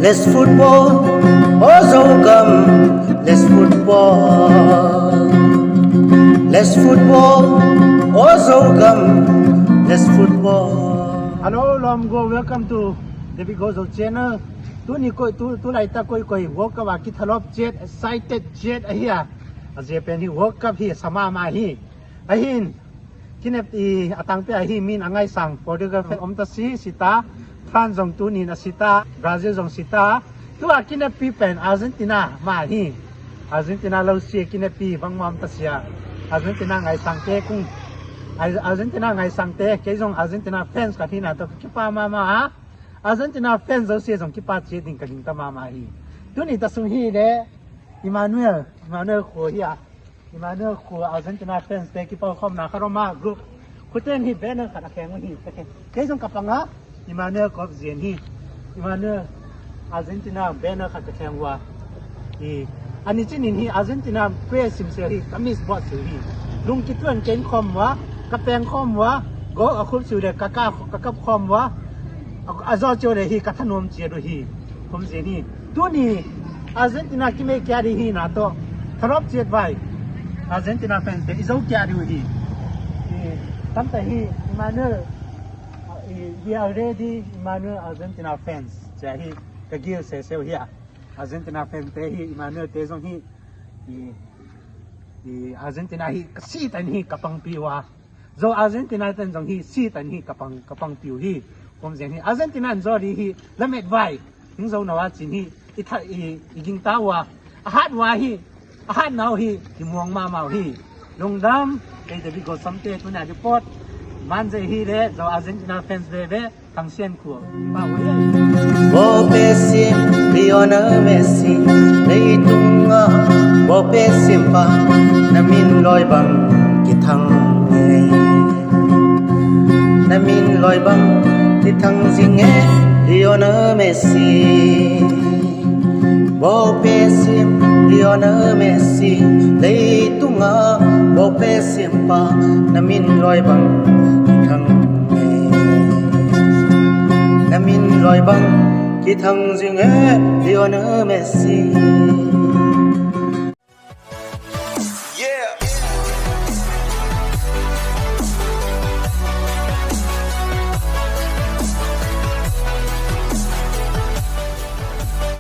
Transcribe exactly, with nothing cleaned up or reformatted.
Let's football, aw Zogam. Let's football. Let's football, aw Zogam. Let's football. Hello lawm go, welcome to David Gozo channel. Tuni koi tu tu laita koi koi World Cup a kithalawp ciat, excited ciat ahi a. A zia pen hi World Cup hi, sama ma hi. Ahin kinep i a tangpi ahi min a ngaisang Portugal fan om ta si sita, France zong tunin a sita, Brazil zong sita. Tua kinepi pen Argentina ma hi. Argentina lo si kinepi bangma om ta sia. Argentina ngaisangte kung Argentina ngaisangte, kei zong Argentina fans ka thina to kipa mama a. Argentina fans zo si zong kipa cia ding ka ding ta mama hi. Tuni ta sung hi le Emmanuel, Emmanuel khua hi a. Emmanuel khua Argentina fans te kipawlkhawmna khat om a group. Khuten hi banner khat a kheng uh hi. Kei zong ka pang a, Emmanuel kop zian hi. Emmanuel Argentina banner khat ka kheng uh a. Hi. A ni cinin hi Argentina play simsel hi, ka miss buat sil hi. Lung kituan ken khawm uh a, ka peng khawm uh a, goal a khup sil le ka ka ka kap khawm uh a. A zaw cio le hi ka thanuam ciat uh hi. Khum zian hi. Tuni Argentina kimei kia di hi na to. Tharop ciat vai. Argentina fans te i zo kia di uh hi. I tamta hi Emmanuel. I, we are ready, Emmanuel Argentina fans. Cia hi ka gil seseu hi a. Argentina fans te hi Emmanuel te zong hi. I, i Argentina hi ka si tan hi ka pangpi uh a. Zo Argentina ten zong hi si tan hi ka pang ka pangpi uh hi. Khum zian hi Argentina an zaw di hi lamet vai. Hing zo na wa cin hi i tha i i gingta uh a. A hat uh a hi, a hat na uh hi, i muang mama uh hi. Lungdam. Kei David Gosam te tuna report. Man zei hi le zo Argentina fans veve. Thang Sian khua. Pau uh hi. Bawlpe sim Lionel Messi, leitunga bawlpe simpa na min lawi bang kithang e. Na min lawi bang kithang zing e, Lionel Messi. Bawlpe sim Lionel Messi, leitunga bawlpe simpa na min lawi bang kithang e. Na min lawi bang kithang zing e, Lionel Messi.